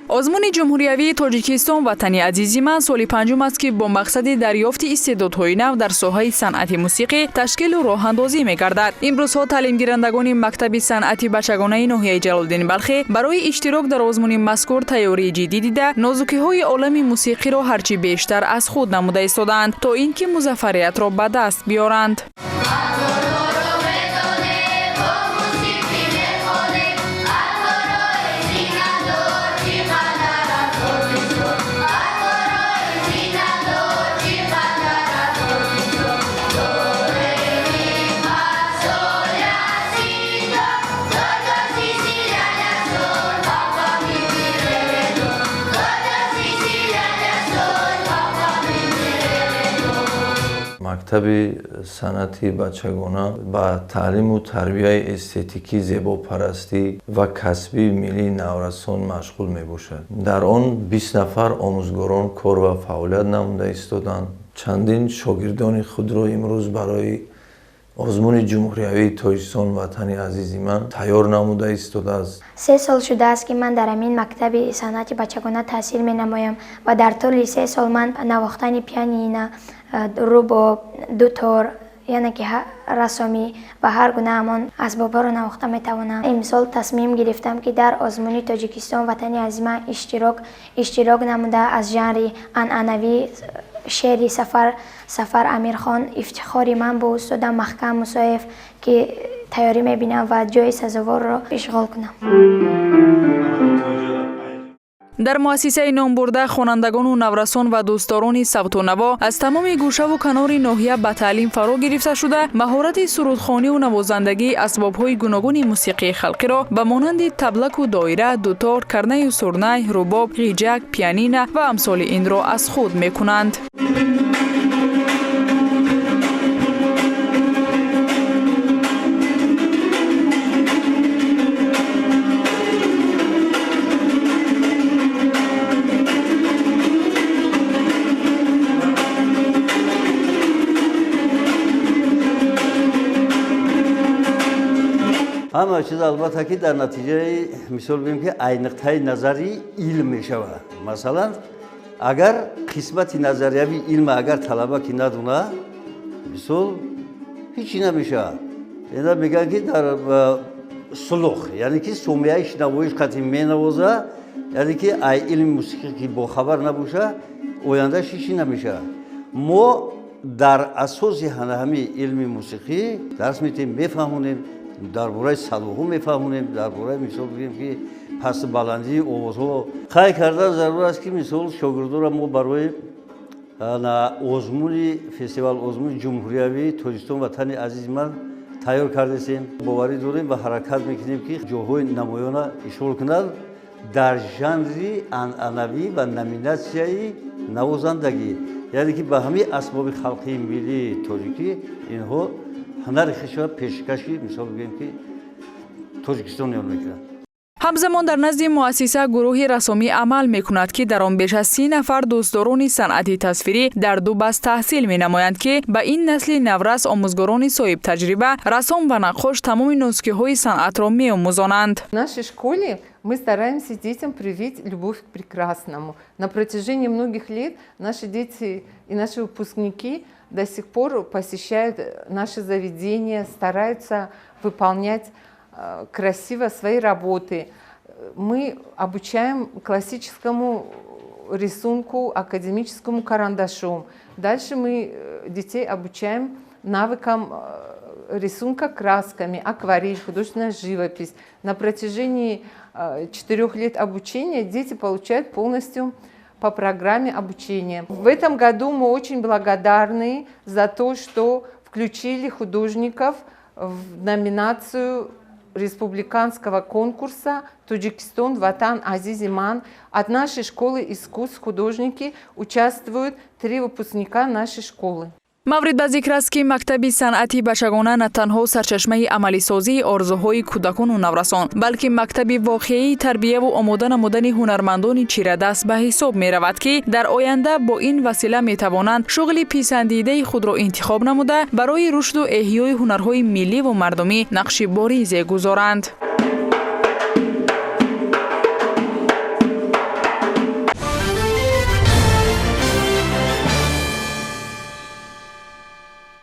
Озмуни ҷумҳуриявии «Тоҷикистон ватани азизи ман» соли панҷум аст, ки бо мақсади дарёфти истеъдодҳои нав дар соҳаи санъати мусиқӣ ташкилу роҳандозӣ мегардад. Имрӯзҳо таълимгирандагони мактаби санъати бачагонаи ноҳияи Ҷалолиддини Балхӣ барои иштирок дар озмуни мазкур тайёрии ҷиддӣ дида, нозукиҳои олами мусиқиро ҳарчи бештар аз худ намуда истодаанд, то ин ки музаффариятро ба даст биёранд. Мактаби санъати бачагона ба таълиму тарбияи эстетикӣ, зебопарастӣ ва касбии миллии наврасон машғул мебошад. Дар он 20 нафар омӯзгорон кор ва фаъолият намуда истоданд. Чандин шогирдони худро имрӯз барои озмуни ҷумҳуриявии «Тоҷикистон ватани азизи ман» тайёр намуда истодааст. 3 сол шудааст, ки ман дар ҳамин мактаби санъати бачагона таҳсил менамоям ва дар тӯли 3 сол ман навохтани пианино, рубоб, дутор, яъне ки рассомӣ ва ҳар гуна ҳамон асбобҳоро навохта метавонам. Имсол тасмим гирифтам, ки дар озмуни «Тоҷикистон ватани азизи ман» иштирок намуда, аз жанри анъанавӣ шеъри Сафар Амирхон «Ифтихори ман» бо устодам Маҳкам Мусоев ки тайёрӣ мебинам ва ҷои сазоворро ишғол кунам. Дар муассисаи номбурда хонандагону наврасон ва дӯстдорони савту наво аз тамоми гӯшаву канори ноҳия ба таълим фаро гирифта шуда, маҳорати сурудхониву навозандагии асбобҳои гуногуни мусиқии халқиро ба монанди таблаку доира, дутор, карнаю сурнай, рубоб, ғиҷак, пианина ва амсоли инро аз худ мекунанд. Ҳама чиз, албатта, ки дар натиҷаи, мисол бигӯем, ки ай нуқтаи назари илм мешавад. Масалан, агар қисмати назариявии илма агар талаба ки надуна, мисол, ҳечи намешавад. Ина мегӯянд, ки дар слух, яъне ки сомияи шинавоиш қати менавоза, яъне ки ай илми мусиқӣ ки бохабар набоша, ояндаш ҳечи намешавад. Мо дар асоси ҳами илми мусиқӣ дарс метиҳем, мефаҳмонем, дар бораи садоҳо мефаҳмонем, дар бораи, мисол бигӯем, ки пасту баландии овозҳо. Қайд кардан зарур аст, ки, мисол, шогирдонро мо барои озмуни фестивал, озмуни ҷумҳуриявии «Тоҷикистон ватани азизи ман» тайёр кардастем. Боварӣ дорем ва ҳаракат мекунем, ки ҷоҳои намоёна ишғол кунанд дар жанри анъанавӣ ва номинатсияи навозандагӣ, яъне ки ба ҳамаи асбоби халқии миллии тоҷикӣ инҳо ҳунари худшро пешкаши, мисол бигӯем, ки тоҷикистониён мекунанд. Ҳамзамон дар назди муассиса гурӯҳи рассомӣ амал мекунад, ки дар он беш аз 30 нафар дӯстдорони санъати тасвирӣ дар ду баст таҳсил менамоянд, ки ба ин насли наврас омӯзгорони соҳибтаҷриба, рассом ва наққош тамоми нозукиҳои санъатро меомӯзонанд. В нашей школе мы стараемся детям привить любовь к прекрасному. На протяжении многих лет наши дети и наши выпускники до сих пор посещают наши заведения, стараются выполнять красиво свои работы. Мы обучаем классическому рисунку, академическому карандашу. Дальше мы детей обучаем навыкам рисунка красками, акварель, художественная живопись. На протяжении 4 лет обучения дети получают полностью по программе обучения. В этом году мы очень благодарны за то, что включили художников в номинацию республиканского конкурса «Тоҷикистон Ватан Азизи Ман». От нашей школы искусств художники участвуют три выпускника нашей школы. Маврид ба зикр аст, ки мактаби санъати бачагона на танҳо сарчашмаи амалисозии орзуҳои кӯдакону наврасон, балки мактаби воқеии тарбияву омода намудани ҳунармандони чирадаст ба ҳисоб меравад, ки дар оянда бо ин васила метавонанд шуғли писандидаи худро интихоб намуда, барои рушду эҳёи ҳунарҳои милливу мардумӣ нақши боризе гузоранд.